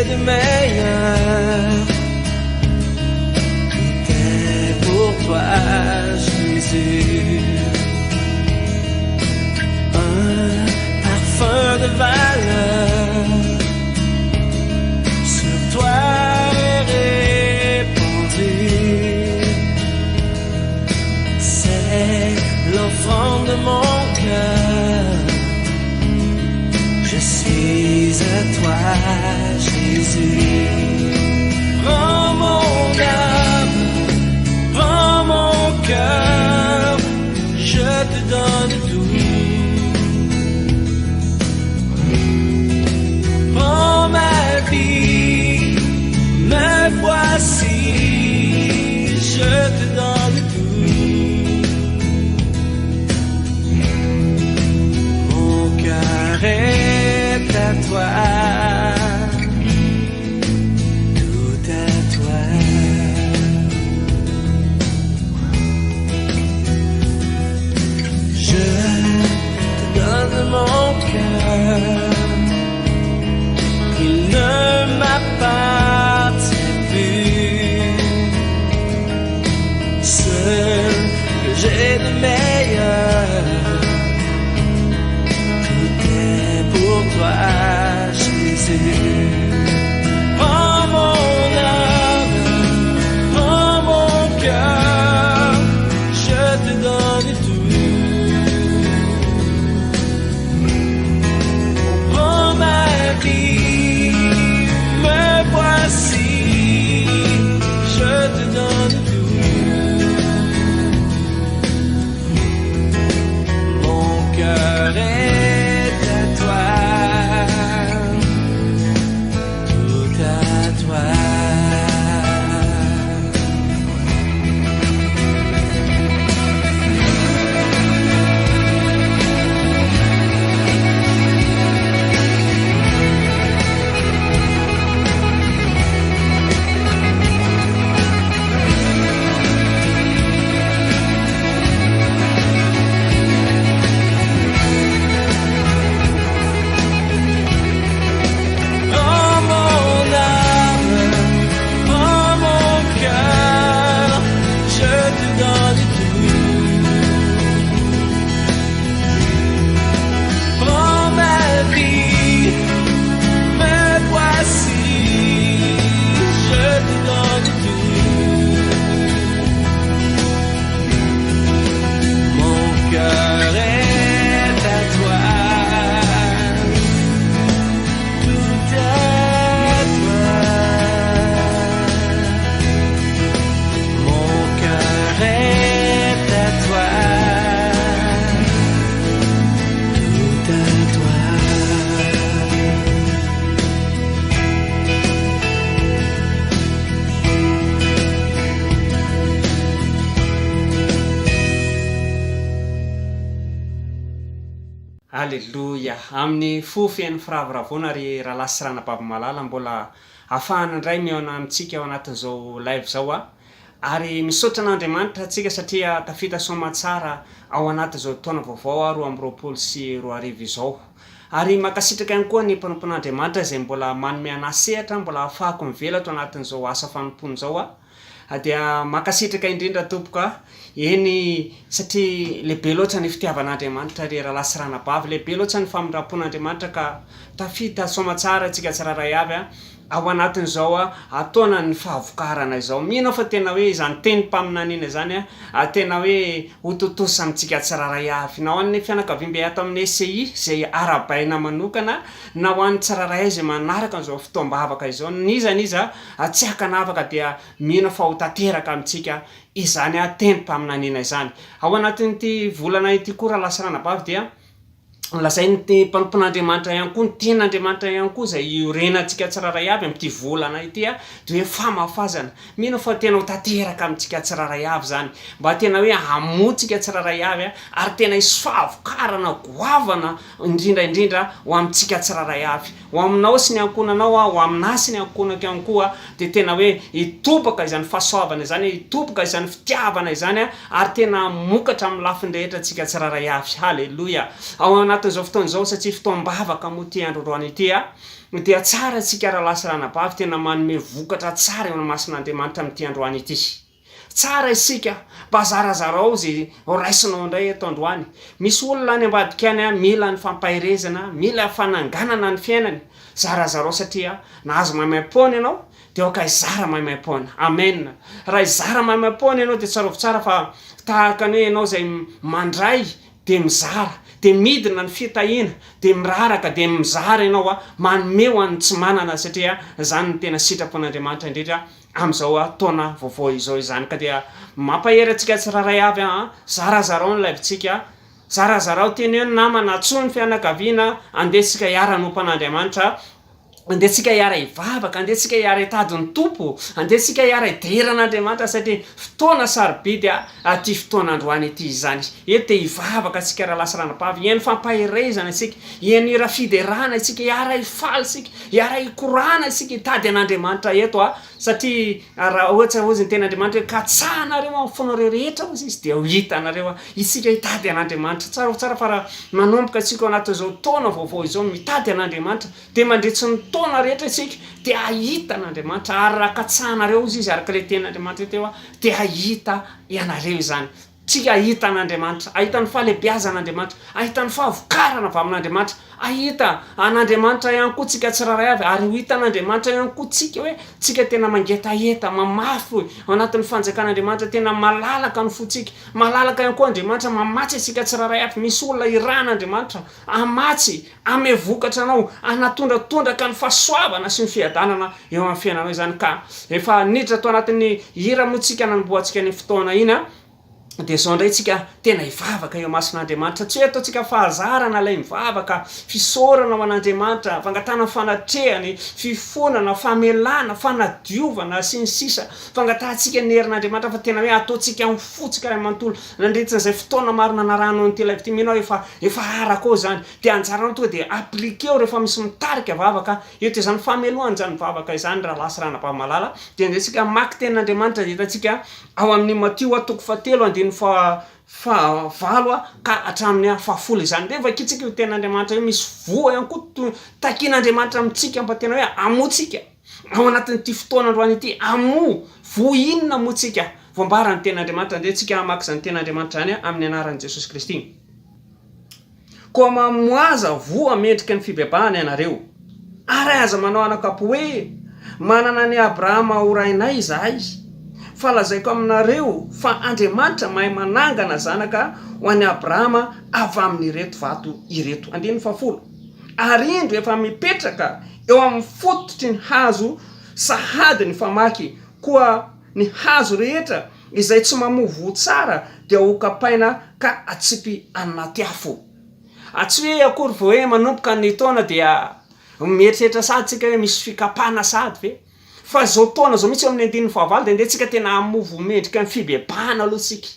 de meilleur, tout est pour toi, Jésus. Un parfum de valeur sur toi est répandu. C'est l'offrande de mon cœur. Je suis à toi, Jésus. Prends mon âme, prends mon cœur, je te donne tout. Prends ma vie, me voici, je te donne tout. Mon cœur est à toi, tout à toi. Je te donne mon cœur, il ne m'appartient plus. Ce que j'ai de meilleur, tout est pour toi, Jésus. Prends mon âme, prends mon cœur, je te donne tout. Prends ma vie, me voici, je te donne tout. Mon cœur est à toi, tout à toi. Prends mon âme, prends mon cœur, je te donne tout. Prends ma vie, me voici, je te donne tout. Mon cœur est à toi, tout à toi. Mon cœur est à toi, tout à toi. Aleloia! Amin'ny fo feno firavoravoana ry rahalahy sy ranabavy malala mbola afahana indray mihaona amintsika ao anatin'izao live izao aho. Ary misaotra an'Andriamanitra antsika satria tafita soamatsara ao anatin'izao taona vaovao 2022 izao. Ary mankasitraka ihany koa ny mpanompon'Andriamanitra izay mbola manome anah sehatra mbola ahafahako mivelatra ao anatin'izao asa fanompoana izao aho. Dia mankasitraka indrindra tompoko a! Eny satria lehibe loatra ny fitiavan'Andriamanitra ry rahalahy sy ranabavy, lehibe loatra ny famindram-pon'Andriamanitra ka tafita soamatsara antsika tsirairay avy a! Ao anatin'izao taonan'ny fahavokarana izao. Mino aho fa tena hoe izany tenim-paminaniana izany tena hoe ho tontosa amintsika tsirairay avy. Na ho an'ny fianakaviambe ato amin'ny SCI izay arahabaina manokana, na ho an'ny tsirairay izay manaraka an'izao fotoam-bavaka izao, n'iza n'iza tsy ankanavaka dia mino aho fa ho tanteraka amintsika izany tenim-paminaniana izany. Ao anatin'ity volana ity koa rahalahy sy ranabavy dia. Lazain'ny mpanompon'Andriamanitra ihany koa, ny tenin'Andriamanitra ihany koa izay iorenantsika tsirairay avy amin'ity volana ity dia hoe famafazana. Mino aho fa tena ho tanteraka amintsika tsirairay avy izany. Mba tena hoe hamoa tsika tsirairay avy ary tena hisy fahavokarana goavana indrindra indrindra ho amintsika tsirairay avy. Ho aminao sy ny ankohonanao, ho aminà sy ny ankohonako ihany koa dia tena hoe hitobaka izany fahasoavana izany, hitoboka izany fitiavana izany ary tena hamokatra amin'ny lafiny rehetra antsika tsirairay avy. Haleloia! Ao anatin'ny. anatin'izao fotoana izao satria fotoam-bavaka moa ity andro androany ity a, dia tsara isika rahalahy sy ranabavy tena manome vokatra tsara eo imason'Andriamanitra amin'ity androany ity. Tsara isika mba zarazarao ze raisinao indray eto androany. Misy olona any ambadika any mila ny fampaherezana, mila fananganana ny fiainany. Zarazarao satria nahazo maimaimpoana ianao dia aoka hizara maimaimpoana. Amen. Raha hizara maimaimpoana ianao dia tsarovy tsara fa tahaka ny hoe ianao izay mandray dia mizara, dia midina ny fitahiana, dia miraraka, dia mizara ianao manome ho an'ny tsy manana satria izany no tena sitrapon'Andriamanitra indrindra amin'izao taona vaovao izao izany. Ka dia mampahery antsika tsirairay avy an, zarazarao ny live-tsika, zarazarao, teneno ny namana, antsoy ny fianakaviana, andeha isika hiara-hanompo an'Andriamanitra. Andeha tsika hiara hivavaka, andeha tsika hiara hitady ny Tompo, andeha tsika hiara hidera an'Andriamanitra satria fotoana sarobidy aty fotoana androany ity izany. Eto dia hivavaka tsika rahalahy sy ranabavy, hihaino fampaherezana isika, hihaino hira fiderana isika, hiara hifaly isika, hiara hikorana isika, hitady an'Andriamanitra eto a, satria raha ohatra hozy ny tenin'Andriamanitra hoe katsahanareo amin'ny fonareo rehetra hozy izy dia ho hitanareo a, isika hitady an'Andriamanitra. Tsarovy tsara fa raha manomboka isika ao anatin'izao taona vaovao izao mitady an'Andriamanitra, Dia mandritsy ny taona rehetra isika dia hahita an'Andriamanitra, ary raha katsahanareo hozy izy araka ilay tenin'Andriamanitra teo aho, dia hahita ianareo izany. Tsika hahita an'Andriamanitra, hahita ny fahalehibiazan'Andriamanitra, hahita ny fahavokarana avy amin'Andriamanitra, hahita an'Andriamanitra ihany koa tsika tsirairay avy, ary ho hitan'Andriamanitra ihany koa tsika hoe tsika tena mangetaheta, mamafy ao anatin'ny fanjakan'Andriamanitra, tena malalaka ny fontsika, malalaka ihany koa Andriamanitra mamatsy antsika tsirairay avy, misy olona irahan'Andriamanitra hamatsy Ame vokatra anao hanatondratondraka ny fahasoavana sy ny fiadanana eo amin'ny fiainanao izany ka efa niditra tao anatin'ny hira moa tsika nanombohantsika ny fotoana iny an, dia izao indray tsika tena hivavaka eo imason'Andriamanitra, tsy hoe ataontsika fahazarana ilay mivavaka, fisaorana ho an'Andriamanitra, fangatahana ny fanatrehany, fifonana, famelana, fanadiovana sy ny sisa, fangatahantsika ny herin'Andriamanitra fa tena hoe ataontsika amin'ny fontsika iray manontolo, nandritra izay fotoana maro nanarahanao an'ity live ity mino aho efa efa araka ao izany. Dia anjaranao tonga dia appliquer-o rehefa misy mitarika vavaka eto izany famelohana izany vavaka izany rahalahy sy ranabavy malala dia andeha isika hamaky tenin'Andriamanitra izay hitantsika ao amin'ny Matio toko fahatelo andininy faha fahavalo ka hatramin'ny fahafolo izany. Andeha vakintsika io tenin'Andriamanitra io misy voa ihany koa to takian'Andriamanitra amintsika mba tena hoe hamoa-tsika ao anatin'ity fotoana androany ity hamoa voa inona moa tsika voambara ny tenin'Andriamanitra andeha tsika hamaky izany tenin'Andriamanitra izany amin'ny anaran'i Jesosy Kristy. Koa mamoaza voa mendrika ny fibebahana ianareo, ary aza manao anakapo hoe, Manana an'i Abrahama ho rainay izahay. Fa lazaiko aminareo fa Andriamanitra mahay manangana zanaka ho an'i Abrahama avy amin'ireto vato ireto. Andininy fahafolo. Ary indro efa mipetraka eo amin'ny fototry ny hazo sahady ny famaky, koa ny hazo rehetra Izay tsy mamoa voa tsara dia ho kapaina ka atsipy anaty afo. A Tsy hoe akory vao hoe manomboka ny taona dia mieritreritra sahady tsika hoe misy fikapana sahady ve? Fa izao taona izao mihitsy eo amin'ny andininy fahavalo dia andeha tsika tena hamoa voa mendrika ny fibebahana aloha tsika.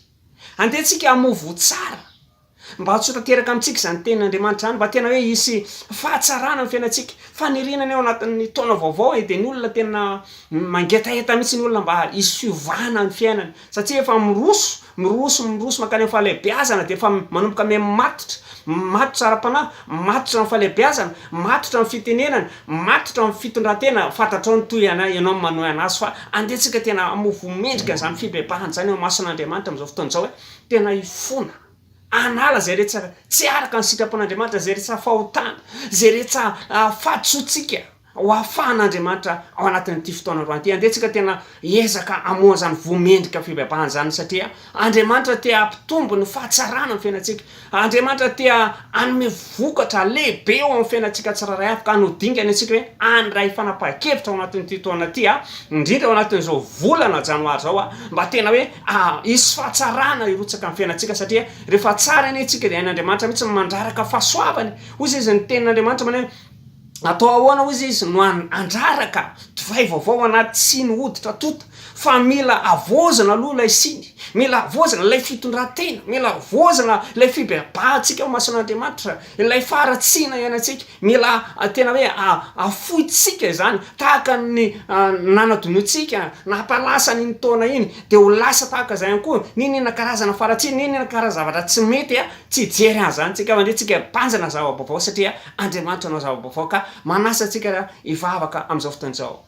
Andeha tsika hamoa voa tsara. Mba tsy ho tanteraka amintsika izany tenin'Andriamanitra izany, mba tena hoe hisy fahatsarana ny fiainantsika. Faniriana ny ao anatin'ny taona vaovao e, dia ny olona tena mangetaheta mihitsy ny olona mba hisy fiovana ny fiainany, satria efa miroso, miroso, miroso mankany amin'ny fahalehibeazana dia efa manomboka miha matotra, matotra ara-panahy, matotra amin'ny fahalehibeazana, matotra amin'ny fitenenana, matotra amin'ny fitondran-tena, fantatrao ny toy ana, ianao no manohy anazy fa andeha tsika tena hamoa voa mendrika an'izany fibebahana izany eo imason'Andriamanitra amin'izao fotoana izao e. Tena hifona, hanala izay rehetra tsy araka ny sitrapon'Andriamanitra, izay rehetra fahotana, izay rehetra fahadisoantsika ho ahafahan'Andriamanitra ao anatin'ity fotoana androany ity. Andeha tsika tena hiezaka hamoha an'izany voa mendrika fibebahana izany satria Andriamanitra te hampitombo ny fahatsarana amin'ny fiainantsika. Andriamanitra te hanome vokatra lehibe eo amin'ny fiainantsika tsirairay avy ka hanao dingana isika hoe handray fanapahan-kevitra ao anatin'ity taona ity, indrindra ao anatin'izao volana janoary izao, mba tena hoe hisy fahatsarana hirotsaka amin'ny fiainantsika satria rehefa tsara anie isika dia hain'Andriamanitra mihitsy ny mandraraka fahasoavany. Hoy izy ny tenin'Andriamanitra manao hoe. Atao ahoana hozy izy no handraraka divay vaovao anaty siny hoditra tonta fa mila havaozina aloha ilay siny, mila havaozina ilay fitondran-tena, mila havaozina ilay fibebahantsika ao imason'Andriamanitra, ilay faharatsiana iainantsika, mila tena hoe afointsika izany tahaka ny nanadinointsika, nampalasa an'iny taona iny, dia ho lasa tahaka izay ihany koa, n'inon'inona karazana faharatsiana, n'inon'inona karazana zavatra tsy mety, tsy hijery an'izany tsika fa ndre tsika hibanjina zava-baovao satria Andriamanitra hanao zava-baovao ka manasa antsika hivavaka amin'izao fotoana izao.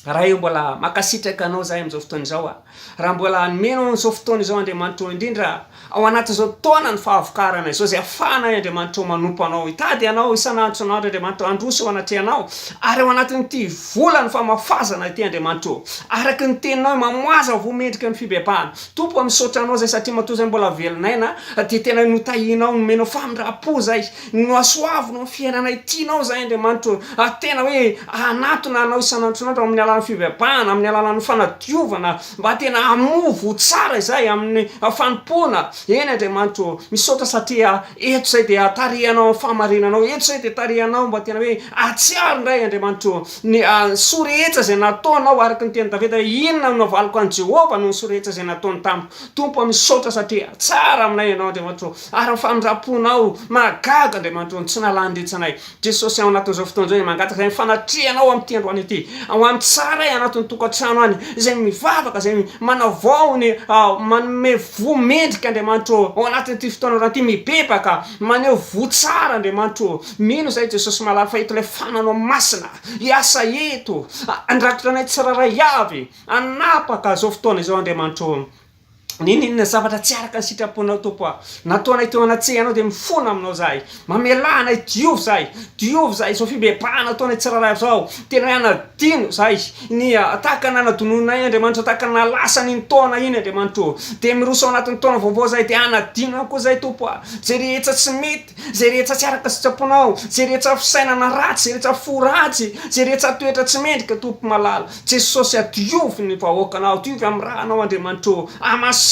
Ray ô mbola mankasitraka anao zahay amin'izao fotoana izao a. Raha mbola nomenao an'izao fotoana izao Andriamanitra ô indrindra ao anatin'izao taona ny fahavokarana izao izay afahanay Andriamanitra ô manompo anao hitady anao isan'andro isan'andro Andriamanitra ô handroso eo anatrehanao ary ao anatin'ity volan'ny famafazana ity Andriamanitra ô araka ny teninao hoe mamoaza voa mendrika ny fibebahana Tompo a misaotra anao zay satria matoa zay mbola velon'aina dia tena notahianao nomenao famindram-po zay Nohasoavinao ny fiainanay, tianao izahay Andriamanitra ô, ary tena hoe hanatona Anao isan'andro isan'andro amin'ny alalan'ny fibebahana, amin'ny alalan'ny fanadiovana, mba tena hamoa voa tsara izahay amin'ny fanompoana. Eny Andriamanitra ô, misaotra satria eto izay dia tarihanao amin'ny fahamarinanao, eto izay dia tarihanao mba tena hoe hahatsiaro indray Andriamanitra ô, ny soa rehetra izay nataonao, araka ny tenin'i Davida hoe, Inona no navaliko an'i Jehovah noho ny soa rehetra izay nataony tamiko? Tompo ô, misaotra satria tsara aminay Ianao Andriamanitra ô. Ary ny famindram-ponao mahagaga Andriamanitra ô, tsy nalan-dretsy anay. Jesosy ao anatin'izao fotoana izao dia mangataka izay fanatrehanao amin'ity androany ity, ao amin'ny tsirairay anatin'ny tokantrano any, izay mivavaka, izay manavao ny manome voa mendrika Andriamanitra ô, ao anatin'ity fotoana androany ity, mibebaka, maneho voa tsara Andriamanitra ô. Mino izahay Jesosy malala fa eto ilay fananao masina hiasa eto, handrakotra anay tsirairay avy, hanapaka izao fotoana izao Andriamanitra ô. N'inon'inona zavatra tsy araka ny sitraponao Tompo a, nataonay teo anatrehanao dia mifona aminao zahay, mamelà anay, diovy zahay, diovy zahay, izao fibebahana ataonay tsirairay avy izao, tena hoe hanadino zahay ny tahaka ny nanadinoanay Andriamanitra, tahaka ny nahalasa an'iny taona iny Andriamanitra ô, dia miroso ao anatin'ny taona vaovao zahay dia hanadino ihany koa zahay Tompo a, izay rehetra tsy mety, izay rehetra tsy araka ny sitraponao, izay rehetra fisainana ratsy, izay rehetra fo ratsy, izay rehetra toetra tsy mendrika Tompo malala. Jesosy a diovy ny vahoakanao, diovy amin'ny rànao Andriamanitra ô, amasino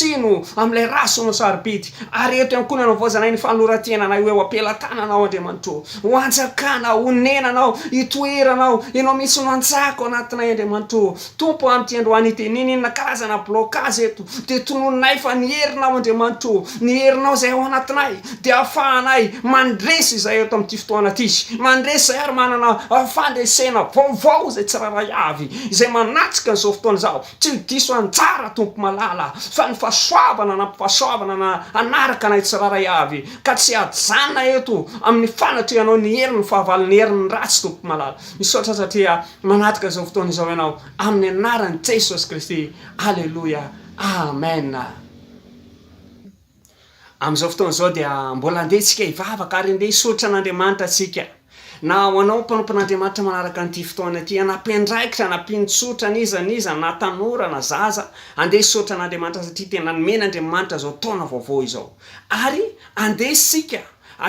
amin'ilay rà soa sarobidy, ary eto ihany koa ny hanavaozanay ny fanoloran-tenanay ho eo am-pelatananao Andriamanitra ô, ho anjakanao, honenanao, hitoeranao, Ianao mihitsy no hanjaka ao anatinay Andriamanitra ô, Tompo amin'ity androany ity, n'inon'inona karazana blocage eto, dia tononinay fa ny herinao Andriamanitra ô, ny herinao izay ao anatinay, dia ahafahanay mandresy izay eto amin'ity fotoana ity, mandresy izay ary manana fandresena vaovao izay tsirairay avy izay manatrika an'izao fotoana izao, tsy ho diso anjara Tompo malala fa ny fahasoavana na fahasoavana na hanaraka anay tsirairay avy ka tsy hajanona eto amin'ny fanatrehanao ny herin'ny fahavalo ny herin'ny ratsy Tompo malala, misaotra satria manatrika izao fotoana izao ianao amin'ny anaran'i Jesosy Kristy, Aleloia, Amen. Amin'izao fotoana izao dia mbola andeha isika hivavaka ary andeha hisaotra an'Andriamanitra isika. Na ho anao mpanompon'Andriamanitra manaraka an'ity fotoana ity, na mpiandraikitra, na mpino tsotra, n'iza n'iza, na tanora, na zaza, andeha hisaotra an'Andriamanitra satria tena nomen'Andriamanitra izao taona vaovao izao. Ary andeha isika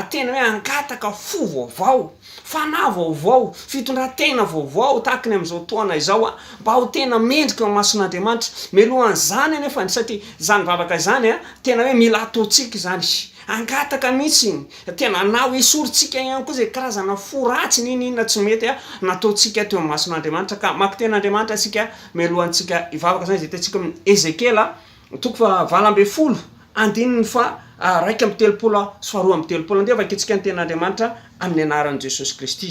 tena hoe hangataka fo vaovao, fanahy vaovao, fitondran-tena vaovao tahaka ny amin'izao taona izao, mba ho tena mendrika eo imason'Andriamanitra. Mialohan'izany anefa, satria izany vavaka izany tena hoe mila ataontsika izany, hangataka mihitsy, tena na ho esorintsika ihany koa izay karazana fo ratsy n'inon'inona tsy mety nataontsika teo imason'Andriamanitra. Ka maka tenin'Andriamanitra isika mialohantsika hivavaka izany, izay hitantsika amin'ny Ezekiela Toko faha 18, andininy faha 31 sy faha 32. Andeha vakintsika ny tenin'Andriamanitra amin'ny anaran'i Jesosy Kristy.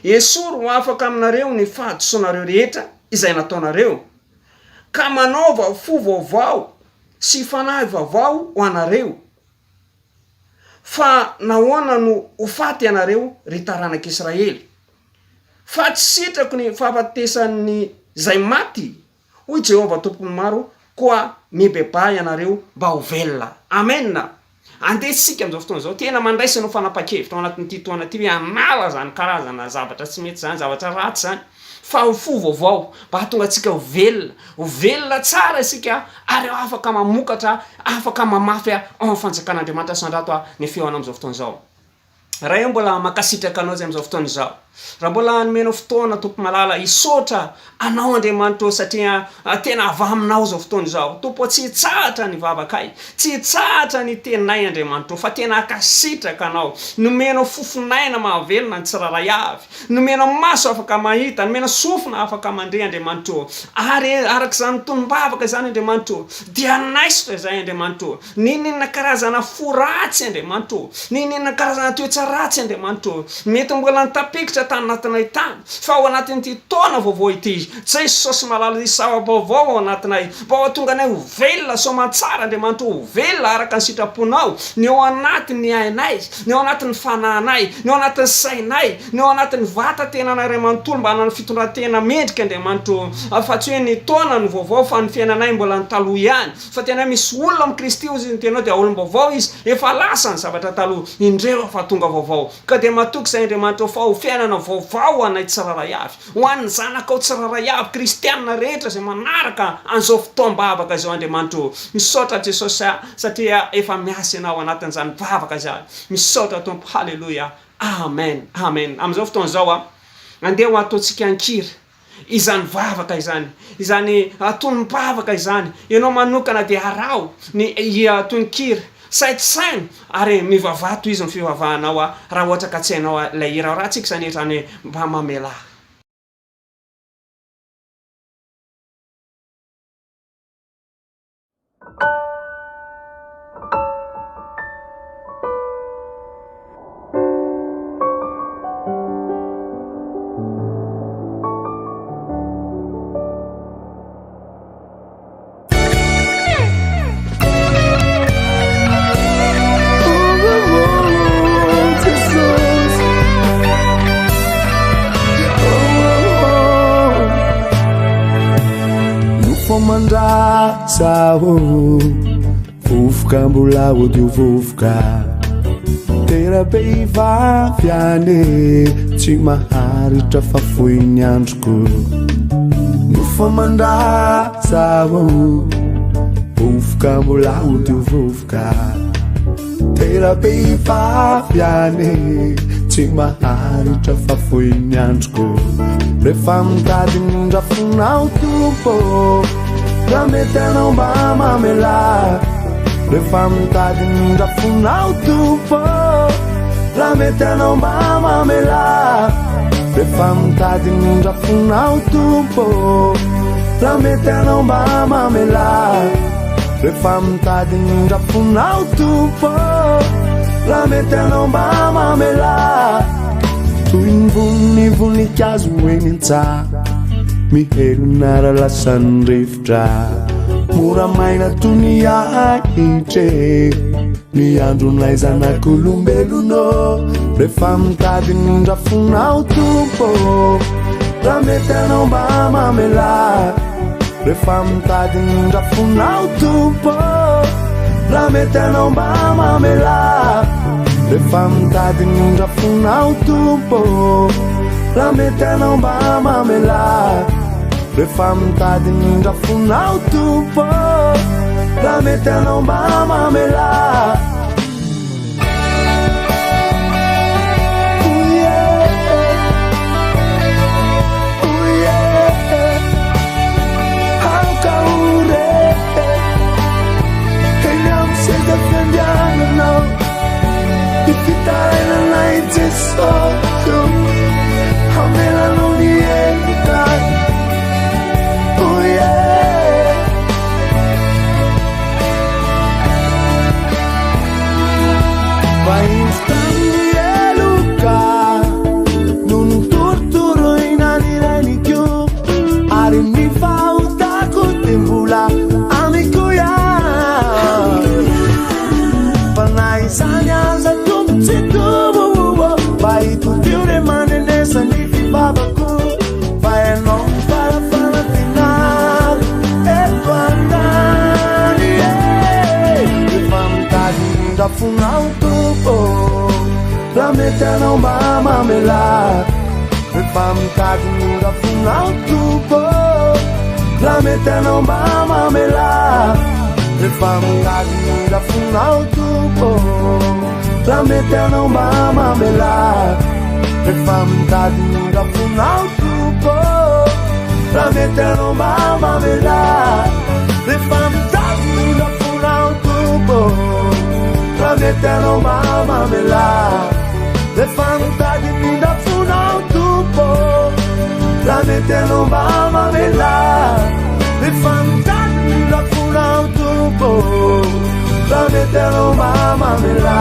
Esory ho afaka aminareo ny fahadisoanareo rehetra izay nataonareo, ka manaova fo vaovao sy fanahy vaovao ho anareo. Fa nahoana no ho faty ianareo, ry taranak'Israely? Fa tsy sitrako ny fahafatesan'ny izay maty Hoy Jehovah Tompon'ny maro, Koa mibebaha ianareo mba ho velona. Amena! Andeha isika amin'izao fotoana izao, tena mandraisa anao fanapahan-kevitra ao anatin'ity taona ity hoe hanala izany karazana zavatra tsy mety izany, zavatra ratsy izany, fa ho fo vaovao, mba hahatonga antsika ho velona, ho velona tsara isika ary afaka mamokatra, afaka mamafy ao amin'ny fanjakan'Andriamanitra. Asandrato ny feonao amin'izao fotoana izao. Ray ô mbola mankasitraka Anao izay amin'izao fotoana izao. Raha mbola nomenao fotoana Tompo malala hisaotra Anao Andriamanitra ô satria tena avy Aminao izao fotoana izao. Tompo ô tsy hitsahatra ny vavakay, tsy hitsahatra ny teninay Andriamanitra ô fa tena hankasitraka Anao. Nomenao fofon'aina mahavelona ny tsirairay avy. Nomenao maso afaka mahita, nomenao sofina afaka mandre Andriamanitra ô. Ary araka izany tonom-bavaka izany Andriamanitra ô dia naisotra izay Andriamanitra ô. N'inon'inona karazana fo ratsy Andriamanitra ô, n'inon'inona karazana toetra ratsy Andriamanitra ô, mety mbola nitapikitra tany anatinay tany, fa ao anatin'ity taona vaovao ity, Jesosy malala hisy zava-baovao ao anatinay, mba ho tonga anay ho velona soamantsara Andriamanitra ô, ho velona araka ny sitraponao, ny ao anatin'ny ainay, ny ao anatin'ny fanahinay, ny ao anatin'ny sainay, ny ao anatin'ny vata-tenanay iray manontolo mba hanana fitondran-tena mendrika Andriamanitra ô, fa tsy hoe ny taona no vaovao fa ny fiainanay mbola ny taloha ihany. Fa tena misy olona amin'i Kristy hozy ny tenao dia olom-baovao izy, efa lasa ny zavatra taloha, indreo fa tonga vaovao. Ka dia matoky izahay Andriamanitra ô fa ho fiainana vaovao ho anay tsirairay avy, ho an'ny zanakao tsirairay avy, kristianina rehetra izay manaraka an'izao fotoam-bavaka izao Andriamanitra ô. Misaotra Jesosy a, satria efa miasa Ianao anatin'izany vavaka izany. Misaotra Tompo, haleloia, amen, amen. Amin'izao fotoana izao a, andeha ho ataontsika an-kira. Izany vavaka izany, izany tonom-bavaka izany, ianao manokana dia araho ny tononkira, saintsaino ary mivavaha tohizo ny fivavahanao raha ohatra ka tsy hainao ilay hira. Arahantsika izany hira izany hoe mba mamelà. Mandrasa ô vovoka mbola hody ho vovoka tera-behivavy any tsy maharitra fa fohy ny androko nofo mandrasa ô vovoka mbola hody ho vovoka Tera-behivavy any tsy maharitra fa fohy ny androko Rehefa mitady ny indrafonao Tompo Raha mety anao mba mamelà Rehefa mitady ny indrafonao Tompo Raha mety anao mba mamelà Rehefa mitady ny indrafonao Tompo Raha mety anao mba mamelà Rehefa mitady ny indrafonao Tompo Raha mety anao mba mamelà Toy ny vonin'ny voninkazo eny an-tsaha Mihelina raha lasan'ny rivotra Mora maina toy ny ahitra e Ny andronay zanak'olombelona Rehefa mitady ny indrafonao Tompo Raha mety anao mba mamelà Rehefa mitady ny indrafonao Tompo Raha mety anao mba mamelà Rehefa mitady ny indrafonao Tompo Raha mety anao mba mamelà Rehefa mitady ny indrafonao Tompo Raha mety anao mba mamelà Fa indro tamin'ny heloka no notorotoroina ny reniko ary ny fahotako dia mbola amiko ihany. Fa na izany aza Tompo tsy tomo mba hitodiho re manenesa ny fivavako fa ianao no fara-fanantenako eto an-tany e. Efa mitady ny indrafonao Tompo raha mety anao mba mamelà Efa mitady ny indrafonao Tompo raha mety anao mba mamelà Efa mitady ny indrafonao Tompo. Raha mety anao mba mamelà Rehefa mitady ny indrafonao Tompo Raha mety anao mba mamelà Rehefa mitady ny indrafonao Tompo Raha mety anao mba mamelà Rehefa mitady ny indrafonao Tompo Raha mety anao mba mamelà Rehefa mitady ny indrafonao Tompo Raha mety anao mba mamelà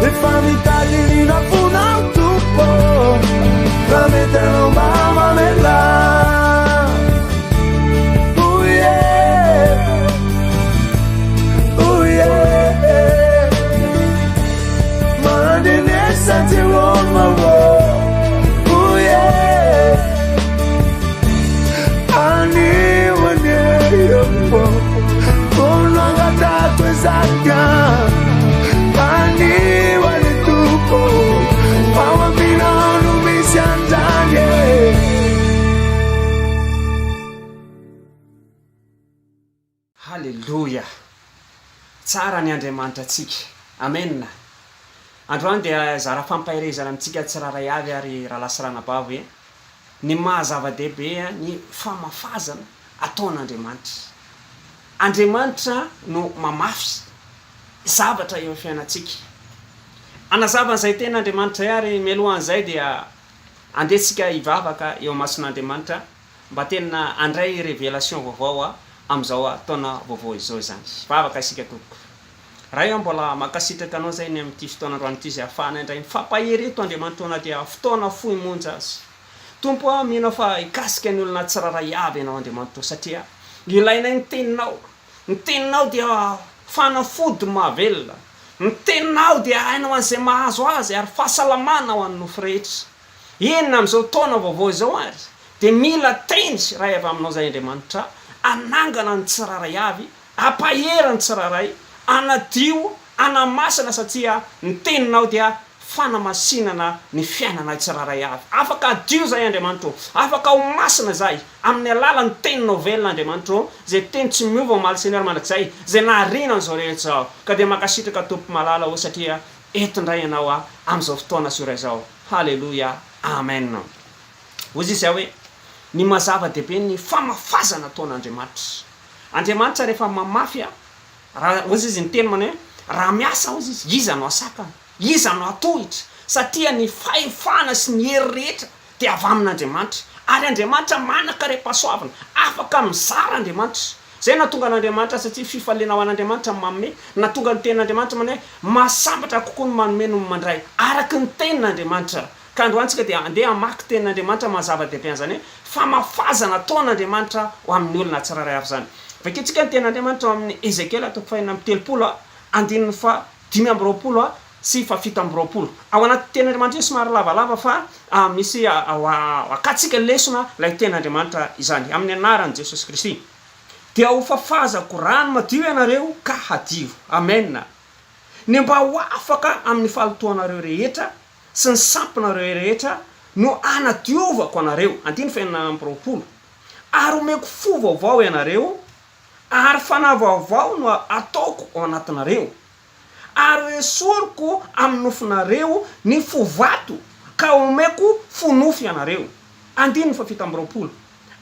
Rehefa mitady ny indrafonao Tompo Raha mety anao mba mamelà Oh yeah Oh yeah Mandrenesa Jehovah oh Oh yeah Anio anie oh Angatako izany Anio anie Tompo Ao aminao no misy an'izany e. Haleloia! Tsara ny Andriamanitra antsika. Amen! Androany dia hizara fampaherezana amintsika tsirairay avy ary rahalahy sy ranabavy ny maha zava-dehibe ny famafazana ataon'Andriamanitra. Andriamanitra no mamafy zavatra eo amin'ny fiainantsika. Hanazava an'izay tenin'Andriamanitra izay ary mialohan'izay dia andeha tsika hivavaka eo imason'Andriamanitra Mba tena handray revelation vaovao amin'izao taona vaovao izao izany. Vavaka isika tompoko. Ray ô mbola mankasitraka anao izay ny amin'ity fotoana androany ity izay ahafahanay indray mifampahery eto Andriamanitra ô na dia fotoana fohy monja aza. Tompo a mino aho fa hikasika ny olona tsirairay avy ianao Andriamanitra ô satria ilainay ny teninao. Ny teninao dia fanafody mahavelona. Ny teninao dia aina ho an'izay mahazo azy ary fahasalamana ho an'ny nofo rehetra. Eny na amin'izao taona vaovao izao ary dia mila teny iray avy aminao izay Andriamanitra hanangana ny tsirairay avy, hampahery ny tsirairay, hanadio, hanamasina satria ny teninao dia fanamasinana ny fiainanay tsirairay avy. Afaka hadio izahay Andriamanitra ô, afaka ho masina izahay amin'ny alalan'ny teninao velona Andriamanitra ô, izay teny tsy miova omaly sy ny ary mandrakizay, izay nahariana an'izao rehetra izao. Ka dia mankasitraka Tompo malala ô satria eto indray ianao amin'izao fotoana sy ora izao. Haleloia Amen Hoy izy hoe ny maha zava-dehibe ny famafazana ataon'Andriamanitra. Andriamanitra rehefa mamafy a, raha hoy izy niteny manao hoe raha miasa hoy izy, iza no hasakana? Iza no hatohitra? Satria ny fahefana sy ny hery rehetra dia avy amin'Andriamanitra. Ary Andriamanitra manan-karem-pahasoavana, afaka mizara Andriamanitra. Izay no nahatonga an'Andriamanitra satria fifaliana ho an'Andriamanitra ny manome, nahatonga ny tenin'Andriamanitra manao hoe mahasambatra kokoa ny manome noho ny mandray, araka ny tenin'Andriamanitra. Ka androany tsika dia andeha hamaky tenin'Andriamanitra maha zava-dehibe an'izany hoe famafazana ataon'Andriamanitra ho amin'ny olona tsirairay avy izany. Vakintsika ny tenin'Andriamanitra ao amin'ny Ezekiela toko fahenina amby 30 andininy faha 25 sy faha 27. Ao anaty tenin'Andriamanitra io somary lavalava fa misy akantsika lesona ilay tenin'Andriamanitra izany. Amin'ny anaran'i Jesosy Kristy. Dia ho fafazako rano madio ianareo ka hadio. Amen. Ny mba ho afaka amin'ny fahalotoanareo rehetra sy ny sampinareo rehetra no hanadiovako anareo. Andininy fahenina amby 20. Ary homeko fo vaovao ianareo, ary fanahy vaovao no hataoko ao anatinareo. Ary hoesoriko amin'ny nofonareo ny fo vato, ka homeko fo nofo ianareo. Andininy fahafito amby 20.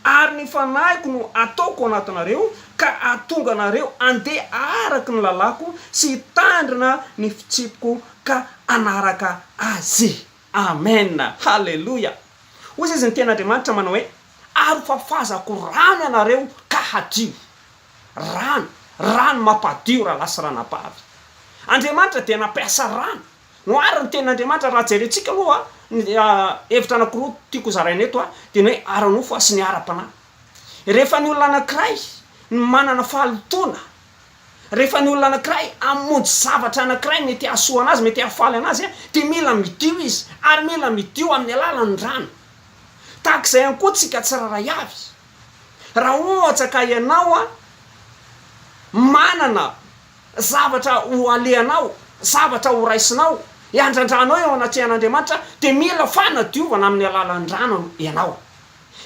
Ary ny Fanahiko no hataoko ao anatinareo, ka hahatonga anareo handeha araka ny lalàko sy hitandrina ny fitsipiko ka hanaraka azy. Amena! Haleloia! Hoy izy ny Tenin'Andriamanitra manao hoe, Ary hofafazako rano ianareo ka hadio. Rano, rano mampadio rahalahy sy ranabavy. Andriamanitra dia nampiasa rano. No ary ny tenin'Andriamanitra raha jerentsika aloha ny hevitra anakiroa tiako hozaraina eto dia ny hoe ara-nofo sy ny ara-panahy. Rehefa ny olona anakiray no manana fahalotoana, rehefa ny olona anakiray hamonjy zavatra anakiray mety hahasoa anazy, mety hahafaly anazy dia mila midio izy ary mila midio amin'ny alalan'ny rano. Tahaka izay ihany koa tsika tsirairay avy. Raha ohatra ka ianao manana zavatra ho alehanao, zavatra ho raisinao, hiandrandranao eo anatrehan'Andriamanitra, dia mila fanadiovana amin'ny alalan'ny rano ianao.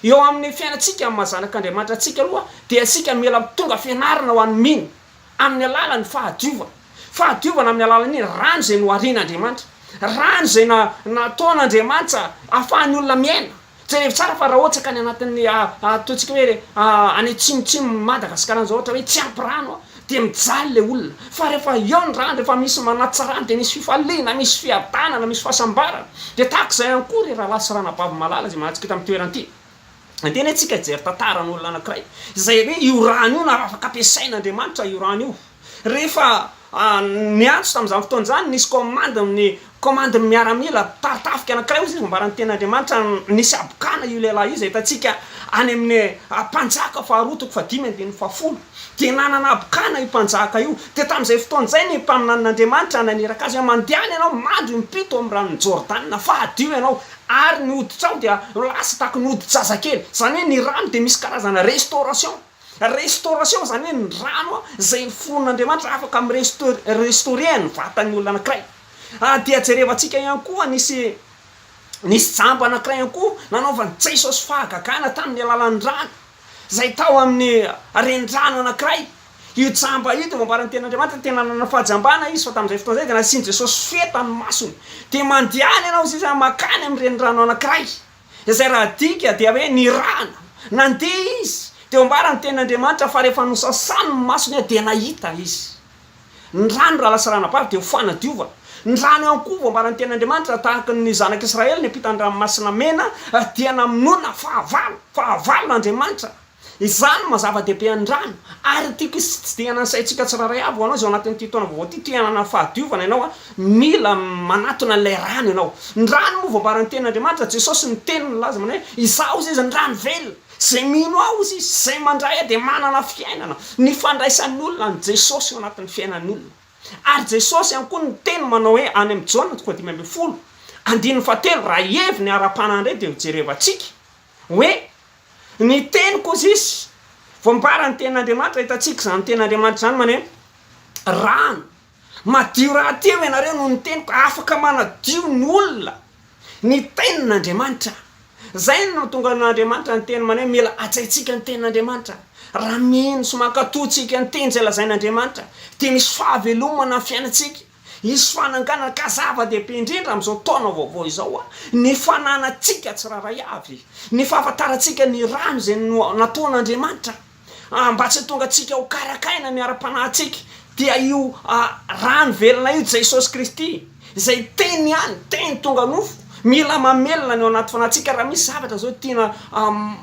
Eo amin'ny fiainantsika amin'ny maha zanak'Andriamanitra antsika aloha, dia isika mila tonga fianarana ho an'ny mino, amin'ny alalan'ny fahadiovana. Fahadiovana amin'ny alalan'ny rano izay noharian'Andriamanitra. Rano izay nataon'Andriamanitra ahafahan'ny olona miaina. Jerevo tsara fa raha ohatra ka any anatin'ny ataontsika hoe any atsimotsimon'i Madagasikara any izao ohatra hoe tsy ampy rano dia mijaly ilay olona. Fa rehefa eo ny rano, rehefa misy manatitra rano dia misy fifaliana, misy fiadanana, misy fahasambarana. Dia tahaka izay ihany koa ry rahalahy sy ranabavy malala izay manatrika eto amin'ny toerana ity. Andeha anie tsika hijery tantaran'olona anankiray izay hoe io rano io na afaka ampiasain'Andriamanitra io rano io. Rehefa niantso tamin'izany fotoana izany, nisy kaomandin'ny kaomandin'ny miaramila mpitari-tafika anankiray hozy izy nambaran'ny tenin'Andriamanitra, nisy habokana io lehilahy io izay hitantsika any amin'ny Mpanjaka faharoa toko fahadimy andininy fahafolo. Dia nanana habokana io mpanjaka io. Dia tamin'izay fotoana izay ny mpaminanin'Andriamanitra naniraka azy hoe, Mandehana ianao mandro impito amin'ny ranon'i Jordana fa hadio ianao, ary ny hoditrao dia lasa tahaka ny hodi-jazakely. Izany hoe ny rano dia misy karazana restauration. Restauration izany hoe ny rano izay noforonin'Andriamanitra afaka mi-restaurer ny vatan'ny olona anankiray. Dia jerevantsika ihany koa nisy nisy jamba anankiray ihany koa nanaovan'i Jesosy fahagagana tamin'ny alalan'ny rano izay tao amin'ny renirano anankiray. Io jamba io dia voambaran'ny tenin'Andriamanitra tena nanana fahajambana izy fa tamin'izay fotoana izay dia nasian'i Jesosy feta ny masony. Dia mandehana ianao hozy izy mankany amin'ny renirano anankiray. Izay raha adika dia hoe nirahana. Nandeha izy, dia ambara ny tenin'Andriamanitra fa rehefa nosasany ny masony dia nahita izy. Ny rano raha lasa ranabavy dia ho fanadiovana. Ny rano ihany koa voambara ny tenin'Andriamanitra tahaka ny zanak'Israely niampita ny ranomasina mena dia namonoana fahavalo, fahavalon'Andriamanitra. Izany no maha zava-dehibe ny rano, ary tiako hitsidihana ny saintsika tsirairay avy ho anao izay ao anatin'ity taona vaovao ity, te hanana fahadiovana ianao an, mila manatona an'ilay rano ianao. Ny rano moa voambaran'ny tenin'Andriamanitra, Jesosy niteny nilaza manao hoe, Izaho hozy izy ny rano velona, izay mino ahy hozy izy, izay mandray ahy dia manana fiainana. Ny fandraisan'ny olona an'i Jesosy ao anatin'ny fiainan'ny olona. Ary Jesosy ihany koa niteny manao hoe any amin'ny Jaona toko fahadimy ambin'ny folo, andininy fahatelo, raha heviny ara-panahy indray dia hojerevantsika hoe, Ny teniko hozy izy, voambara ny tenin'Andriamanitra, hitantsika izany tenin'Andriamanitra izany maneno rano madio rahateo ianareo noho ny teniko, afaka manadio ny olona ny tenin'Andriamanitra. Izay no nahatonga an'Andriamanitra niteny maneno mila hajaintsika ny tenin'Andriamanitra. Raha mino sy mankatò tsika ny teny izay lazain'Andriamanitra dia misy fahavelomana ny fiainantsika. Hisy fananganana ka zava-dehibe indrindra amin'izao taona vaovao izao ny fananantsika tsirairay avy ny fahafantarantsika ny rano izay nataon'Andriamanitra mba tsy hahatonga antsika ho karakaina ny ara-panahintsika dia io rano velona io Jesosy Kristy izay teny ihany, teny tonga nofo, mila mamelona ny ao anaty fanahintsika raha misy zavatra izao tiana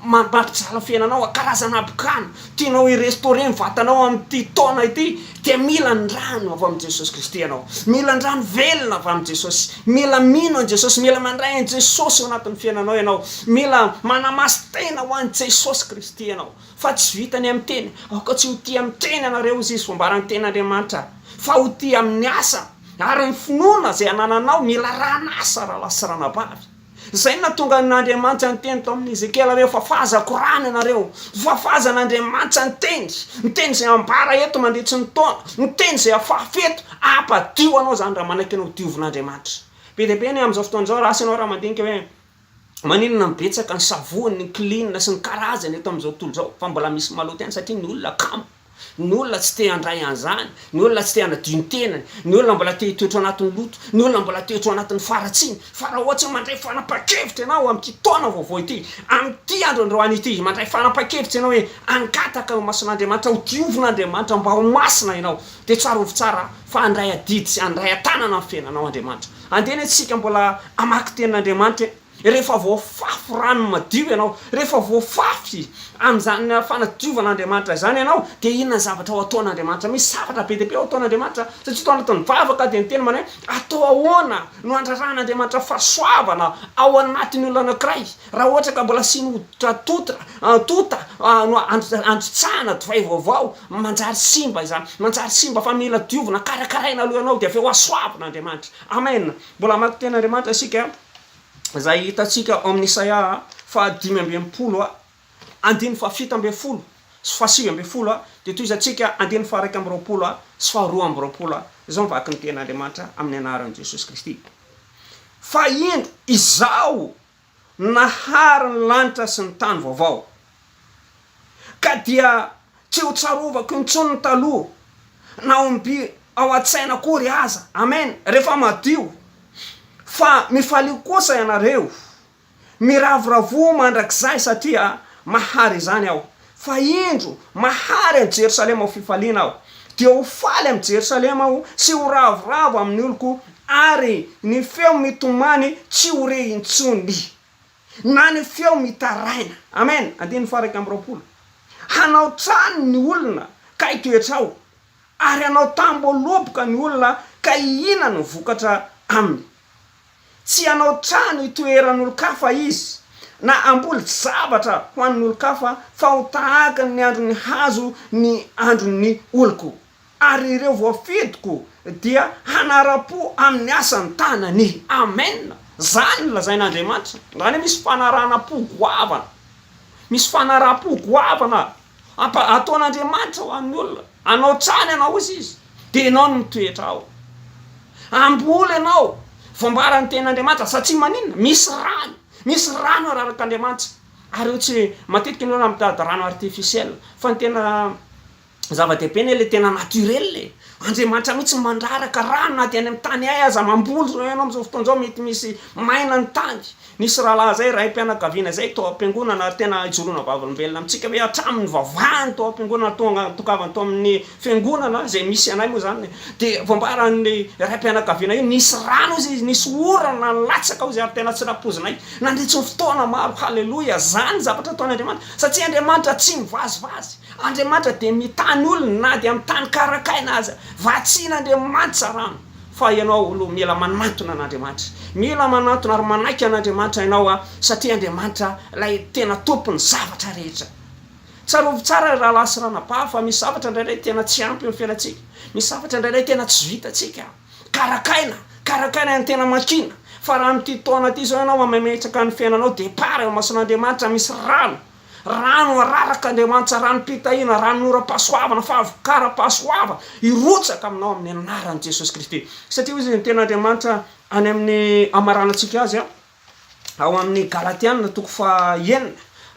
mampijala fiainanao, karazana habokana, Tianao hi-restaurer ny vatanao amin'ity taona ity dia mila ny rano avy amin'i Jesosy Kristy ianao. Mila ny rano velona avy amin'i Jesosy. Mila mino an'i Jesosy, mila mandray an'i Jesosy ao anatin'ny fiainanao ianao. Mila manamasin-tena ho an'i Jesosy Kristy ianao. Fa tsy vita ny amin'ny teny. Aoka tsy ho tia amin'ny teny ianareo hozy izy fombaran'ny tenin'Andriamanitra fa ho tia amin'ny asa. Ary ny finoana izay anananao mila ran'asa rahalahy sy ranabavy. Izay no nahatonga an'Andriamanitra niteny tao amin'i Ezekiela hoe, Fafazako rano ianareo. Fafazan'Andriamanitra ny teny. Ny teny izay ambara eto mandritry ny taona. Ny teny izay afafy eto. Hampadio anao izany raha manaiky anao diovin'Andriamanitra. Be dia be ny amin'izao fotoana izao, raha asa ianao raha mandinika hoe, maninona no betsaka ny savony, ny klin sy ny karazany eto amin'izao tontolo izao, fa mbola misy maloto ihany satria ny olona kamo. Ny olona tsy te handray an'izany, ny olona tsy te hanadio ny tenany, ny olona mbola te hitoetra ao anatin'ny loto, ny olona mbola te hitoetra ao anatin'ny faharatsiana. Fa raha ohatra hoe mandray fanapahan-kevitra ianao amin'ity taona vaovao ity, amin'ity andro androany ity, mandray fanapahan-kevitra ianao hoe hangataka eo imason'Andriamanitra, ho diovin'Andriamanitra mba ho masina ianao, dia tsarovy tsara fa handray adidy sy handray an-tanana ny fiainanao Andriamanitra. Andeha anie tsika mbola hamaky tenin'Andriamanitra e. Rehefa voafafy rano madio ianao, rehefa voafafy amin'izany fanadiovan'Andriamanitra izany ianao, dia inona ny zavatra ho ataon'Andriamanitra? Misy zavatra be dia be ho ataon'Andriamanitra, satria tao anatin'ny vavaka dia niteny manao hoe, atao ahoana no handrarahan'Andriamanitra fahasoavana ao anatin'ny olona anankiray, raha ohatra ka mbola asiany hoditra totra, tonta, no androtsahana divay vaovao, manjary simba izany, manjary simba fa mila diovina, karakaraina aloha ianao dia avy eo hasoavin'Andriamanitra. Amen. Mbola hamaky tenin'Andriamanitra isika. izay hitantsika ao amin'ny Isaia faha 65 andininy faha 17 sy faha 19 dia tohizantsika andininy faha 21 sy faha 22 izao ny vaky ny tenin'Andriamanitra amin'ny anaran'i Jesosy Kristy. Fa indro izaho nahary ny lanitra sy ny tany vaovao, ka dia tsy ho tsarovako intsony ny taloha, na omby. ao an-tsaina akory aza. Amen. Rehefa madio. Fa mifalia kosa ianareo. Miravoravoa mandrakizay satria mahary izany Aho. Fa indro, mahary an'i Jerosalema ho fifaliana Aho. Dia ho faly amin'i Jerosalema Aho sy ho ravoravo amin'ny oloko, ary ny feo mitomany tsy ho re intsony, na ny feo mitaraina. Amen. Andininy faha 21. Hanao trano ny olona ka hitoetra ao, ary hanao tamboaloboka ny olona ka hihinana ny vokatra aminy. Tsy hanao trano hitoeran'olon-kafa izy, na hamboly zavatra ho an'olon-kafa, fa ho tahaka ny andron'ny hazo ny andron'ny oloko, ary ireo voafidiko dia hanara-po amin'ny asan'ny tanany. Amen! Zany no lazain'Andriamanitra. Zany hoe misy fanarahana-po goavana. Misy fanaraham-po goavana Ampa, ataon'Andriamanitra ho an'ny olona. Hanao trano ianao hozy Izy, dia ianao no mitoetra ao. Hamboly ianao, voambaran'ny tenin'Andriamanitra, satria maninona? Misy rano, misy rano ararak'Andriamanitra. Ary io tsy, matetika ny olona mitady rano artificiel, fa ny tena zava-dehibe anie le tena naturel e. Andriamanitra mihitsy mandraraka rano na dia any amin'ny tany hay aza, mamboly zao ianao amin'izao fotoana izao mety misy maina ny tany. Nisy rahalahy izay, raim-pianakaviana izay tao am-piangonana ary tena ijoroana vavolombelona amintsika hoe hatramin'ny nivavahany tao am-piangonana tonga nitongavany tao amin'ny fiangonana izay misy anay moa izany dia voambaran'ny raim-pianakaviana io nisy rano hozy izy, nisy orana nilatsaka hozy ary tena tsy nampoizinay nandritry ny fotoana maro. Haleloia! Izany zavatra ataon'Andriamanitra satria Andriamanitra tsy mivazivazy. Andriamanitra dia mitahy ny olony na dia amin'ny tany karakaina aza. Vatsian'Andriamanitra rano. Fa ianao aloha mila manantona an'Andriamanitra. Mila manantona ary manaiky an'Andriamanitra ianao satria Andriamanitra ilay tena tompon'ny zavatra rehetra. Tsarovy tsara ry rahalahy sy ranabavy fa misy zavatra indraindray tena tsy ampy eo amin'ny fiainantsika. Misy zavatra indraindray tena tsy vitantsika. Karakaina, karakaina ny tena makiana. Fa raha amin'ity taona ity izao ianao mametraka ny fiainanao départ eo imason'Andriamanitra misy rano. Rano araraka Andriamanitra, ranom-pitahiana, ranon'oram-pahasoavana, fahavokaram-pahasoavana hirotsaka aminao amin'ny anaran'i Jesosy Kristy. Satria hoy izy ny tenin'Andriamanitra any amin'ny hamaranantsika azy ao amin'ny Galatiana toko fahenina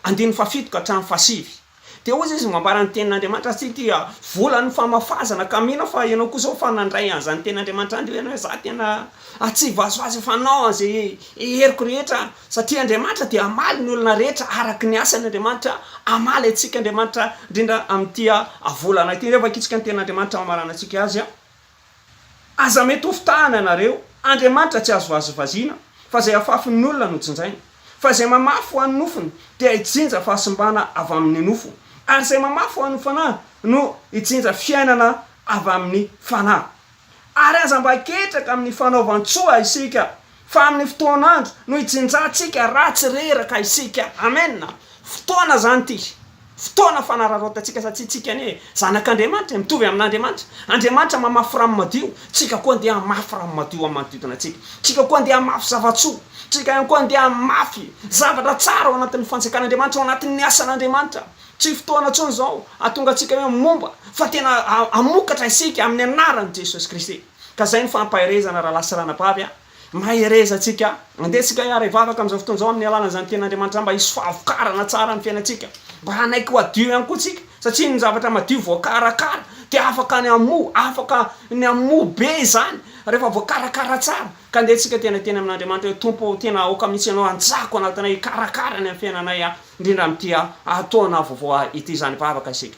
andininy fahafito ka hatramin'ny fahasivy. Dia hoy izy mambara ny tenin'Andriamanitra satria ity volan'ny famafazana ka mino aho fa ianao koa izao efa nandray an'izany tenin'Andriamanitra izany dia hoe ianao hoe za tena tsy hivazivazy efa hanao an'izay heriko rehetra Satria Andriamanitra dia hamaly ny olona rehetra araka ny asany Andriamanitra, hamaly antsika Andriamanitra, indrindra amin'ity volana ity. Rehefa vakintsika ny tenin'Andriamanitra hamaranantsika azy, Aza mety ho fitahana ianareo, Andriamanitra tsy azo vazivaziana, fa izay afafin'ny olona no jinjainy. Fa izay mamafy ho an'ny nofony dia hijinja fahasimbana avy amin'ny nofo, ary izay mamafy ho an'ny fanahy no hijinja fiainana avy amin'ny fanahy. Ary aza mba ketraka amin'ny fanaovan-tsoa isika, fa amin'ny fotoan'andro no hijinjantsika raha tsy reraka isika. Amen! Fotoana izany ity. Fotoana fanararaotantsika satria tsika anie zanak'Andriamanitra e, mitovy amin'Andriamanitra. Andriamanitra mamafy rano madio, tsika koa andeha hamafy rano madio amin'ny manodidina antsika. Tsika koa andeha hamafy zava-tsoa. Tsika ihany koa andeha hamafy zavatra tsara ao anatin'ny fanjakan'Andriamanitra, ao anatin'ny asan'Andriamanitra. Tsy fotoana intsony izao hahatonga antsika hoe momba fa tena hamokatra isika amin'ny anaran'i Jesosy Kristy. Ka izay ny fampaherezana rahalahy sy ranabavy a! Mahereza antsika. Andeha isika hiara-hivavaka amin'izao fotoana izao amin'ny alalan'izany tenin'Andriamanitra izany mba hisy fahavokarana tsara ny fiainantsika. Mba hanaiky ho hadio ihany koa isika satria ny zavatra madio voakarakara dia afaka ny hamoa, afaka ny hamoa be izany rehefa voakarakara tsara. Ka andeha isika tena hiteny amin'Andriamanitra hoe Tompo ô, tena aoka mihitsy Ianao hanjako anatinay hikarakara ny amin'ny fiainanay aho. Indrindra amin'ity taona vaovao ity izany vavaka isika.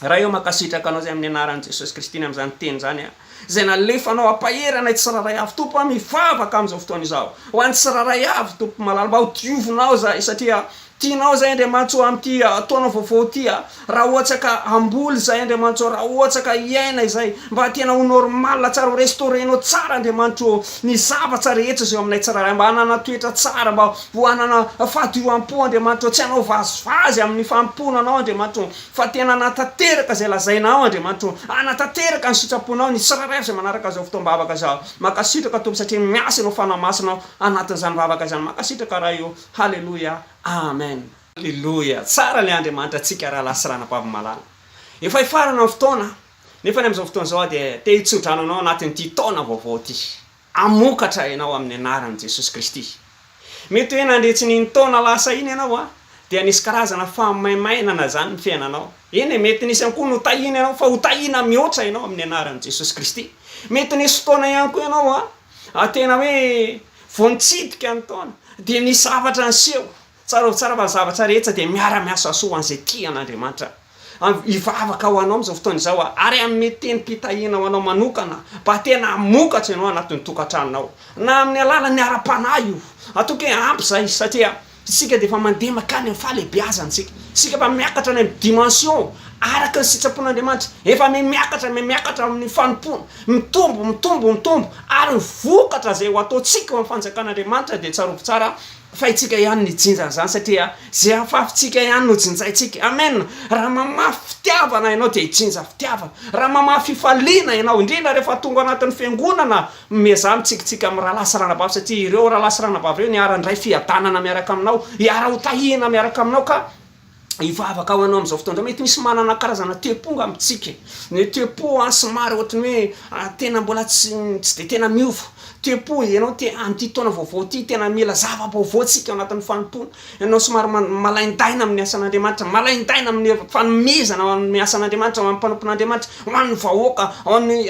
Ray ô mankasitraka anao izay amin'ny anaran'i Jesosy Kristy ny amin'izany teny izany a, izay nalefanao hampahery anay tsirairay avy Tompo a, mivavaka amin'izao fotoana izao ho an'ny tsirairay avy Tompo malala mba ho diovinao izahay satria tianao izay Andriamanitra ô amin'ity taona vaovao ity a, raha ohatra ka hamboly izahay Andriamanitra ô, raha ohatra ka hiaina izahay mba tena ho normal tsara ho restaurer-nao tsara Andriamanitra ô ny zavatra rehetra izay eo aminay tsirairay mba hanana toetra tsara mba Ho hanana fahadioam-po Andriamanitra ô, tsy hanao vazivazy amin'ny fanompoana Anao Andriamanitra ô, fa tena hanatanteraka izay lazainao Andriamanitra ô, hanatanteraka ny sitraponao ny tsirairay avy izay manaraka izao fotoam-bavaka izao. Mankasitraka Tompo satria miasa Ianao Fanahy Masina ao anatin'izany vavaka izany. Mankasitraka Ray ô. Haleloia. Amen. Aleloia. Tsara ilay Andriamanitra antsika rahalahy sy ranabavy malala. Efa hifarana ny fotoana, nefa ny amin'izao fotoana izao aho dia te hitsodrano anao anatin'ity taona vaovao ity. Hamokatra ianao amin'ny anaran'i Jesosy Kristy. Mety hoe nandritsy ny iny taona lasa iny ianao a, dia nisy karazana fahamaimainana izany ny fiainanao. Eny e, mety nisy ihany koa notahiana ianao fa hotahiana mihoatra ianao amin'ny anaran'i Jesosy Kristy. Mety nisy fotoana ihany koa ianao a, tena hoe vao nitsidika ny taona dia nisy zavatra niseho. Tsarovy tsara fa ny zavatra rehetra dia miara-miasa soa ho an'izay tia an'Andriamanitra. Hivavaka ho anao amin'izao fotoana izao aho, ary hanome tenim-pitahiana ho anao manokana mba tena hamokatra ianao anatin'ny tokantranonao, na amin'ny alalan'ny ara-panahy io. Ataoko hoe ampy izay, satria isika dia efa mandeha mankany amin'ny fahalehibeazana isika. Isika efa miakatra any amin'ny dimension araka ny sitrapon'Andriamanitra. Efa miha-miakatra, miha-miakatra amin'ny fanompoana. Mitombo, mitombo, mitombo. Ary ny vokatra izay ho ataontsika ao amin'ny fanjakan'Andriamanitra dia tsarovy tsara Fa itsika ihany no hijinja an'izany satria izay afafintsika ihany no jinjaintsika. Amen! Raha mamafy fitiavana ianao dia hijinja fitiavana. Raha mamafy fifaliana ianao, indrindra rehefa tonga ao anatin'ny fiangonana, miezaha mitsikitsiky amin'ny rahalahy sy ranabavy satria ireo rahalahy sy ranabavy ireo niara-nindray fiadanana miaraka aminao, hiara-hotahina miaraka aminao ka hivavaka ho anao amin'izao fotoana izao. Mety misy manana karazana toe-po angamba isika e. Ny toe-po an somary ohatran'ny hoe tena mbola tsy tsy dia tena miova. Toe-po ianao te amin'ity taona vaovao ity tena mila zava-baovao tsika ao anatin'ny fanompoana. Ianao somary malaindaina amin'ny asan'Andriamanitra, malaindaina amin'ny fanomezana ho an'ny asan'Andriamanitra, ho an'ny mpanompon'Andriamanitra, ho an'ny vahoaka, ho an'ny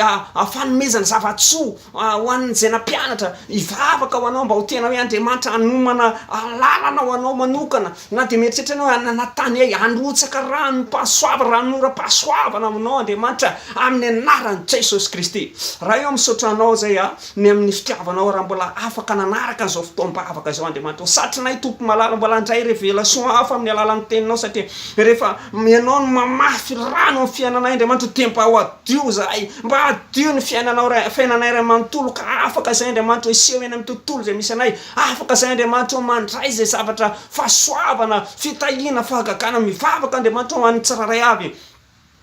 fanomezana zava-tsoa ho an'izay nampianatra. Hivavaka ho anao mba ho tena hoe Andriamanitra hanomana lalana ho anao manokana. Na dia mieritreritra ianao hoe hanana tany hay, handrotsaka ranom-pahasoavana, ranonoram-pahasoavana aminao Andriamanitra, amin'ny anaran'i Jesosy Kristy. Ray ô, misaotra Anao izay aho, ny amin'ny fitiavanao, raha mbola afaka nanaraka an'izao fotoam-bavaka izao Andriamanitra ô. Satrinay Tompo malala mbola handray révélation hafa amin'ny alalan'ny Teninao, satria rehefa Ianao no mamafy rano amin'ny fiainanay Andriamanitra ô, dia mba ho hadio izahay, mba hadio ny fiainanao Ray, fiainanay Ray manontolo, ka afaka izay Andriamanitra ô, hiseho eny amin'ny tontolo izay misy anay. Afaka izay Andriamanitra ô mandray izay zavatra fahasoavana, fitahiana, fahagagana, mivavaka Andriamanitra ho an'ny tsirairay avy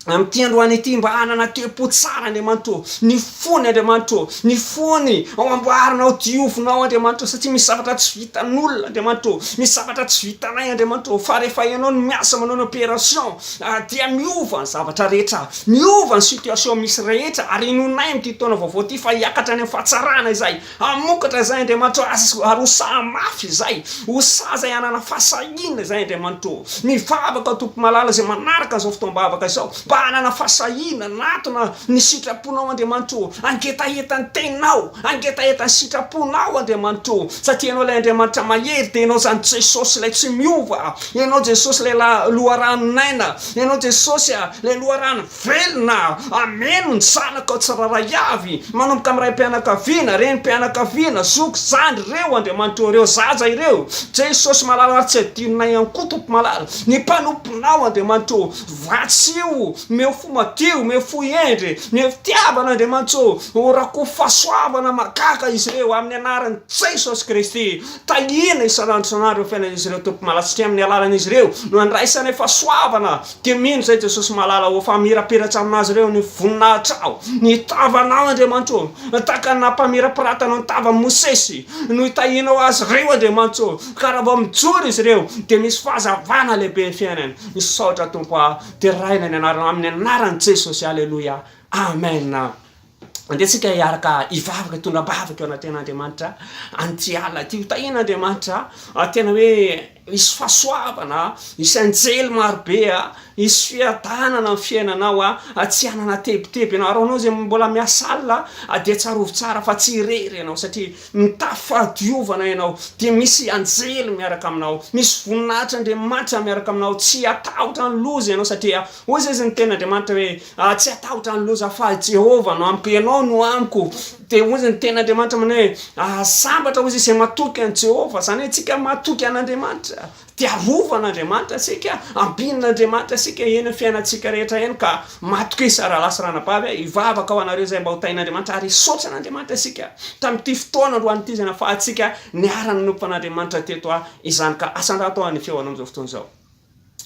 amin'ity androany ity mba hanana toe-po tsara Andriamanitra ô, ny fony Andriamanitra ô, ny fony ao amboarinao, diovinao Andriamanitra ô, satria misy zavatra tsy vitan'olona Andriamanitra ô, misy zavatra tsy vitanay Andriamanitra ô, fa rehefa Ianao no miasa manao ny opération dia miova ny zavatra rehetra, miova ny situation misy rehetra ary inoanay amin'ity taona vaovao ity fa hiakatra any amin'ny fahatsarana izay. Hamokatra izay Andriamanitra o, ary ho sahy mafy izay, ho sahy izay hanana fahasahiana izay Andriamanitra o. Mivavaka aho Tompo malala izay manaraka an'izao fotoam-bavaka izao, mba hanana fahasahiana hanatona ny sitraponao Andriamanitra o, hangetaheta ny teninao, hangetaheta ny sitraponao Andriamanitra o, satria Ianao ilay Andriamanitra mahery, dia Ianao izany Jesosy ilay tsy miova, Ianao Jesosy ilay loharanon'aina, Ianao Jesosy ilay loharano Velona, hameno ny zanakao tsirairay avy, manomboka amin'ny raim-pianakaviana, renim-pianakaviana, zoky, zandry, ireo Andriamanitra ô, ireo zaza ireo, Jesosy malala ary tsy adinonay ihany koa Tompo malala, ny mpanomponao Andriamanitra ô, vatsio, omeo fo madio, omeo fo hendry, omeo fitiavana Andriamanitra ô, ô rakofy fahasoavana mahagaga izy ireo amin'ny anaran'i Jesosy Kristy, tahiana isan'andro isan'andro ny fiainan'izy ireo Tompo malala, satria amin'ny alalan'izy ireo no andraisanay fahasoavana. Dia mino izay Jesosy malala ô fa hamirapiratra aminazy ireo ny voninahitrao, ny tavanao Andriamanitra ô, tahaka ny nampamirapiratanao ny tavan'i Mosesy no hitahianao azy ireo Andriamanitra ô, ka raha vao mijoro izy ireo dia misy fahazavana lehibe ny fiainany. Misaotra Tompo a, deraina ny anaranao amin'ny anaran'i Jesosy, Aleloia, Amen. Andeha tsika hiaraka hivavaka, hitondra am-bavaka eo anatrehan'Andriamanitra an'ity alina ity. Ho tahian'Andriamanitra, tena hoe hisy fahasoavana, hisy anjely marobe, hisy fiadanana amin'ny fiainanao, tsy hanana tebiteby ianao. Ary ho anao izay mbola miasa alina dia tsarovy tsara fa tsy irery ianao satria mitafy fahadiovana ianao, dia misy anjely miaraka aminao, misy voninahitr'Andriamanitra miaraka aminao, tsy hatahotra ny loza ianao satria hoy izy ny tenin'Andriamanitra hoe Ah, tsy hatahotra ny loza fa Jehovah no amiko, Ianao no amiko. Dia hoy ny tenin'Andriamanitra manao hoe, ah, sambatra hoy izy izay matoky an'i Jehovah. Izany hoe tsika matoky an'Andriamanitra, dia arovan'Andriamanitra isika, ampian'Andriamanitra isika eny amin'ny fiainantsika rehetra eny. Ka matokisa rahalahy sy ranabavy a, hivavaka ho anareo izay mba ho tahin'Andriamanitra ary hisaotra an'Andriamanitra isika tamin'ity fotoana androany ity izay nahafahantsika niara-nanompo an'Andriamanitra teto izany. Ka asandrato aho ny feonao amin'izao fotoana izao.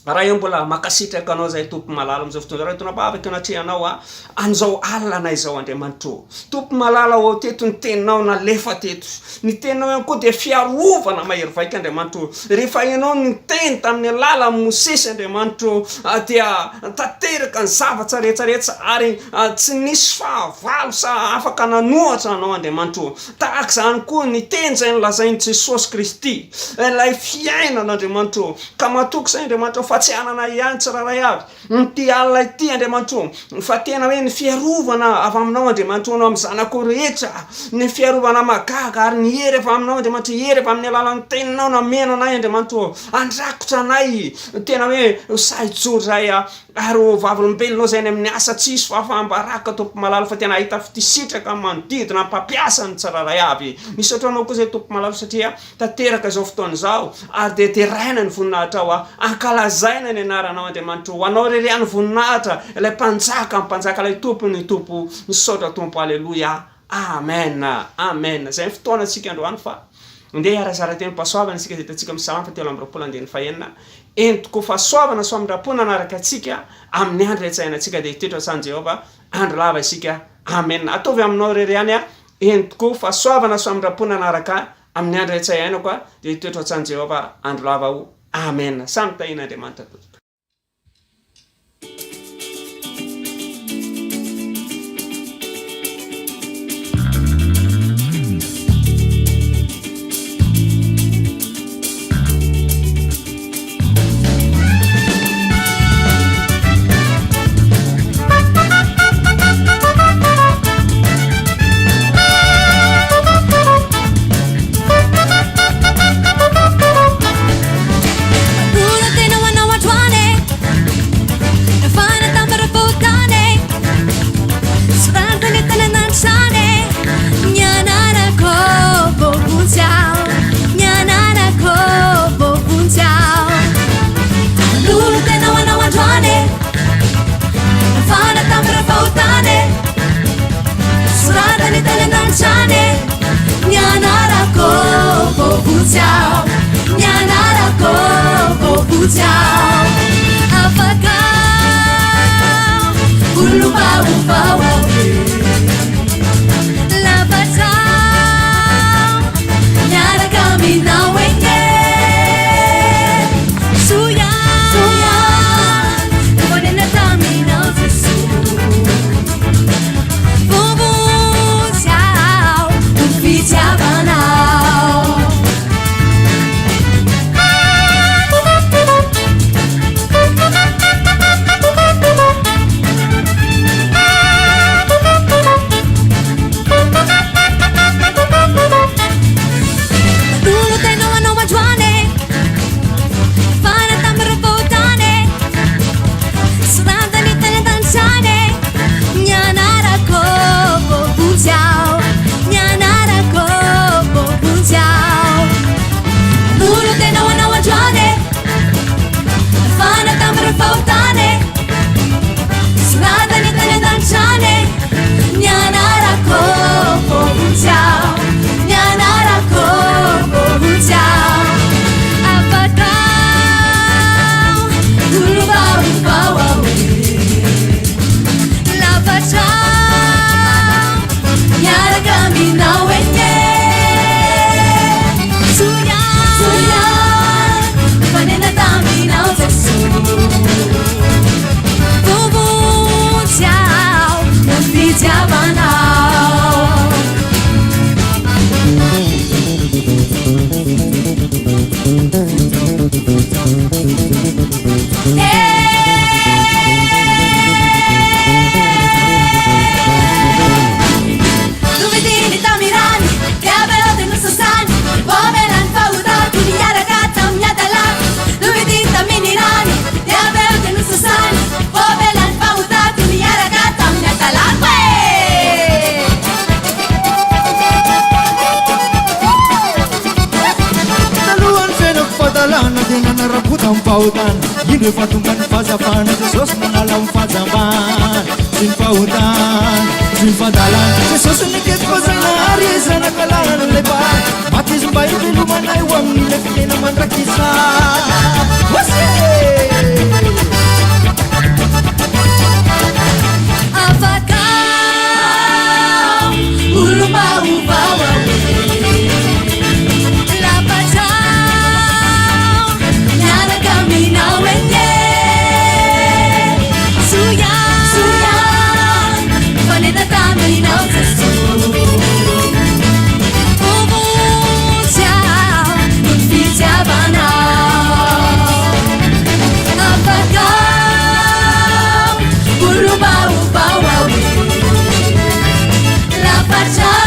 Ray ô mbola mankasitraka anao zahay Tompo malala amin'izao fotoana izao Ray tona am-bavaka anatrehanao aho an'izao alina anay izao Andriamanitra ô Tompo malala ô teto ny teninao nalefa teto ny teninao ihany koa dia fiarovana mahery vaika Andriamanitra ô rehefa ianao niteny tamin'ny alalan'i Mosesy Andriamanitra ô dia tanteraka ny zavatra rehetra rehetra ary tsy nisy fahavalo sa afaka nanohatra anao Andriamanitra ô tahaka izany koa ny teny izay nolazain'i Jesosy Kristy ilay fiainana Andriamanitra ô Ka matoky izay Andriamanitra o fa tsy hanana ihany tsirairay avy ity alina ity Andriamanitra o fa tena hoe ny fiarovana avy aminao Andriamanitra o no amin'ny zanako rehetra ny fiarovana mahagaga ary ny hery avy aminao Andriamanitra hery avy amin'ny alalan'ny teninao nameno anay Andriamanitra o handrakotra anay tena hoe sahy hijoro izahay ary ho vavolombelonao izay any amin'ny asa tsisy fahafaham-baraka Tompo malala fa tena hahita fitia sitraka amin'ny manodidina mpampiasa ny tsirairay avy misaotra anao koa izay Tompo malala satria Tanteraka izao fotoana izao ary dia deraina ny voninahitrao aho, ankalazaina ny anaranao Andriamanitra o, ho anao irery ihany ny voninahitra, ilay mpanjaka ny mpanjaka, ilay Tompo ny tompo, misaotra Tompo Aleloia, Amen, Amen, izay ny fotoanantsika androany fa ndeha hiara-zara tenim-pahasoavana isika izay hitantsika amin'ny Salamo fahatelo amby roapolo andininy fahenina, eny tokoa fahasoavana sy famindram-po nanaraka antsika amin'ny andro rehetra iainantsika dia hitoetra hatrany Jehovah andro lava isika, Amen, ataovy aminao irery ihany aho, eny tokoa fahasoavana sy famindram-po nanaraka ahy Amin'ny andro rehetra iainako aho dia hitoetra ao an-tsahan'i Jehovah andro lava aho. Amen. Samy tahian'Andriamanitra tompoko. Talohan'ny fiainako fadalana dia nanarako tamin'ny-pahotana. Indro efa tonga ny fahazavana, Jesosy nanala ny fahajambana sy ny fahotana sy ny fadalana. Jesosy nekeko fa Zanahary zanaka lahin'ilay Mpahary. Maty izy mba hivelomanay ho amin'ilay fiainana mandrakizay. Osi! Hatrany.